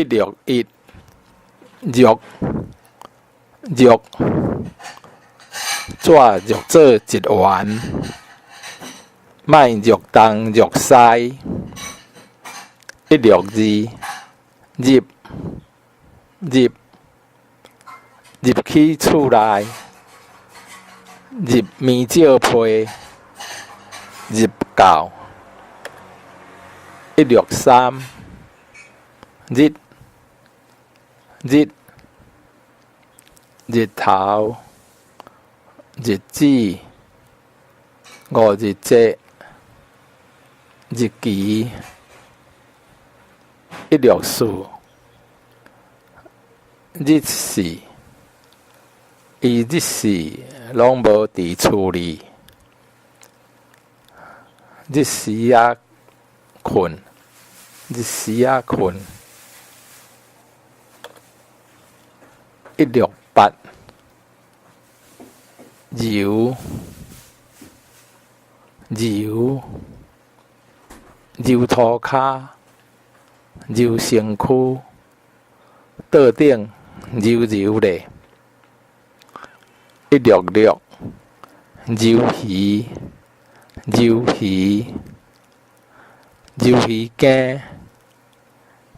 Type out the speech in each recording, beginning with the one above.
161，玉玉紙玉做1元，莫欲東欲西。162，入入入去厝內，入棉石被，入教。163，日日日頭，日子，五日節，日期。164，日時，伊日時攏無佇厝裡，日時仔睏，日時仔睏。168，揉揉揉塗跤，揉身軀，桌頂揉揉咧。166，揉魚揉魚揉魚羹，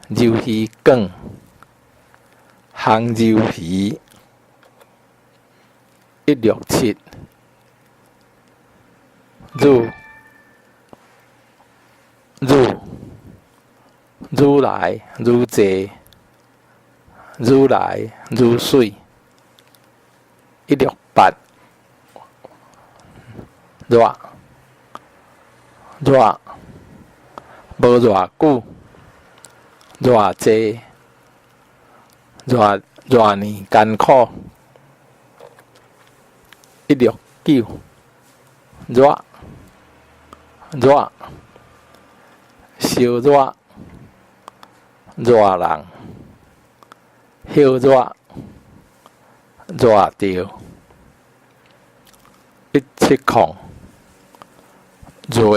揉魚卷，烘揉魚。167，愈愈愈來愈濟，愈來愈媠。168，熱熱無偌久，偌濟，偌偌爾艱苦。169，熱熱燒熱熱人，歇熱熱著。170，臥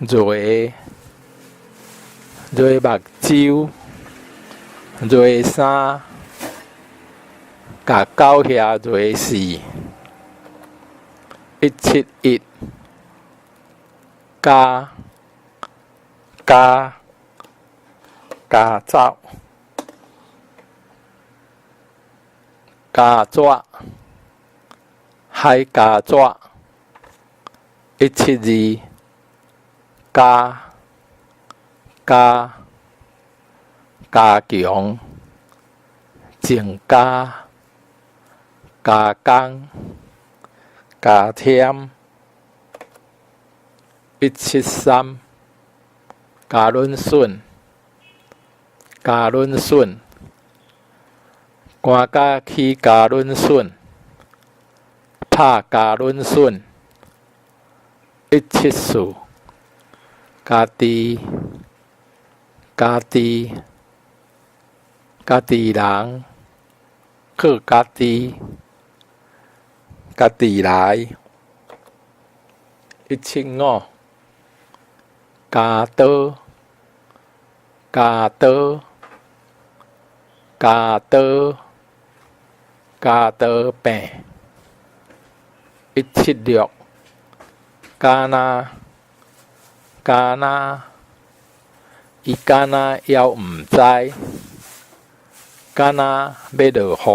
臥臥目睭，臥衫，共狗額臥死。171，加加加走，加紙，海加紙。172，加加加強，增加，加工，加添。173，加卵筍，加卵筍，寒甲起加卵筍，拍加卵筍。174，家己家己家己人，靠家己，家己來。175，鉸刀鉸刀鉸刀鉸刀柄。176，敢若敢若伊敢若猶毋知，敢若欲落雨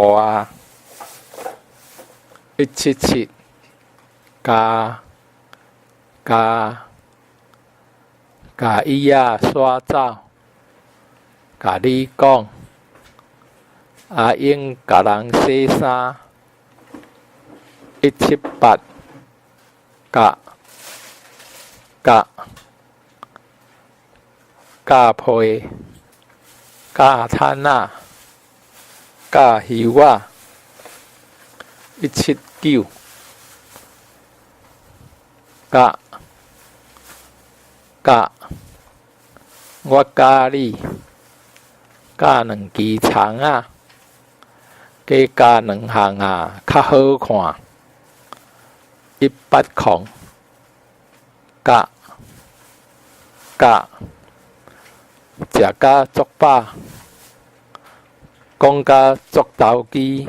矣。177，共共共椅仔徙走，共你講，阿英共人洗衫。178，甲甲教批，教毯仔，教桧仔。179，甲甲我教你，咬兩支蔥仔，加咬兩項啊，較好看。180，甲甲食甲足飽，講甲足投機。